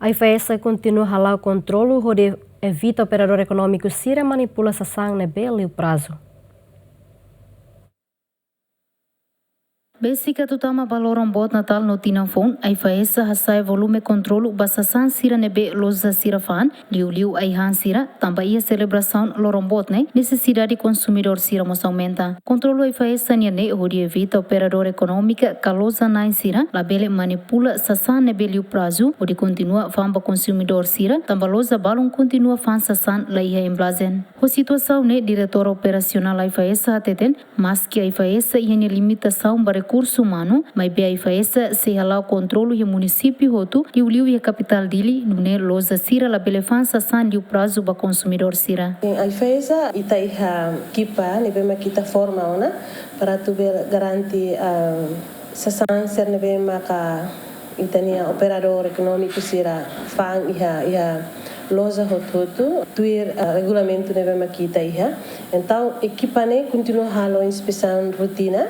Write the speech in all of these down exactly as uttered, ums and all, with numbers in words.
AIFAESA kontinua hala'o kontrolu hodi evita operadór ekonómiku sira manipula sasán ne'ebé liu prazu. Besik atu tama ba loron boot Natál no tinan foun, AIFAESA hasa'e volume kontrolu ba sasán sira ne'ebé loja sira fa'an, liuliu ai-han sira, tanba iha selebrasaun loron boot ne'e, nesesidade konsumidór sira mós aumenta. Kontrolu AIFAESA nian ne'e hodi evita operadór ekonómiku ka loja na'in sira labele manipula sasán ne'ebé liu prazu, hodi kontinua fa'an ba konsumidór sira, tanba loja balun kontinua fa'an sasán la iha embalajen. Ho situasaun ne'e, Diretór Operasionál AIFAESA hateten, maski AIFAESA iha nia limitasaun ba rekursu umanu, maibé AIFAESA sei hala'o kontrolu iha munisípiu hotu, liuliu iha kapitál Dili, nune'e loja sira labele fa'an sasán liu prazu ba konsumidór sira. Em AIFAESA, ita iha ekipa ne'ebé mak ita forma ona, para atu bele garante, ah, sasán sira ne'ebé maka ita-nia operadór ekonómiku sira fa'an iha, iha loja hotu-hotu, tuir, ah, regulamentu ne'ebé mak ita iha. Entaun, ekipa ne'e kontinua halo inspesaun rotina,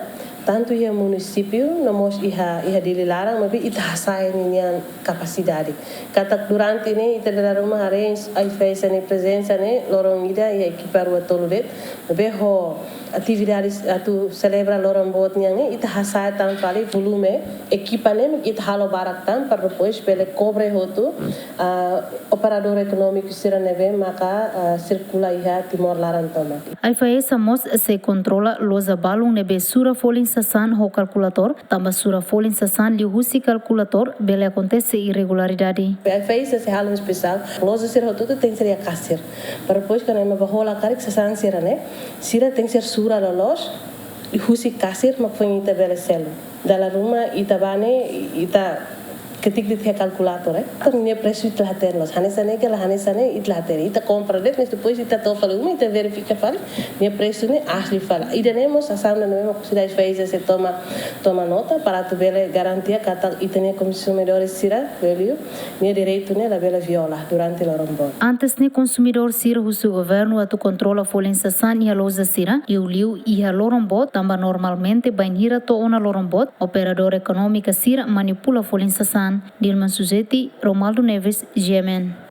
tantu iha munisípiu, no mós iha, iha Dili laran, maibé ita hasa'e ninia kapasidade. Katak durante ne'e, ita dala ruma haree AIFAESA nia prezensa ne'e, loron ida iha ekipa rua tolu de'it, maibé ho atividades atu selebra loron boot nian ne'e, ita hasa'e tan fali volume ekipa ne'e, mak ita halo barak tan, para depois bele kobre hotu, ah, operadór ekonómiku sira ne'ebé maka, ah, sirkula iha Timor laran tomak. AIFAESA mós sei kontrola loja balun ne'ebé sura folin sasán ho kalkulatór, tanba sura folin sasán liuhusi kalkulatór bele akontese irregularidade. AIFAESA sei halo inspesaun, loja sira hotu-hotu tenke ser iha kasir. Para depois, kuandu ema bá hola karik sasán sira ne'e, sira tenke ser sura loloos, husi kasir mak foin ita bele selu. Dala ruma ita bá ne'e, ita ketik de'it iha kalkulatór, eh. Ita-nia presu ita la hatene loos. Hanesan ne'e ka la hanesan ne'e, ita la hatene. Ita kompra de'it, mas depois ita to'o fali uma, ita verifika fali, nia presu ne'e asli fali. Ida-ne'e mós sasán ne'ebé mak husi AIFAESA sei toma, toma nota, para atu bele garantia katak ita-nia konsumidór sira, liuliu nia direitu ne'e labele viola durante loron boot. Antes ne'e, konsumidór sira husu governu atu kontrola folin sasán iha loja sira, liuliu iha loron boot, tanba normalmente bainhira to'o ona loron boot, operadór ekonómiku sira manipula folin sasán. Dilma Suzeti, Romaldo Neves, G M N.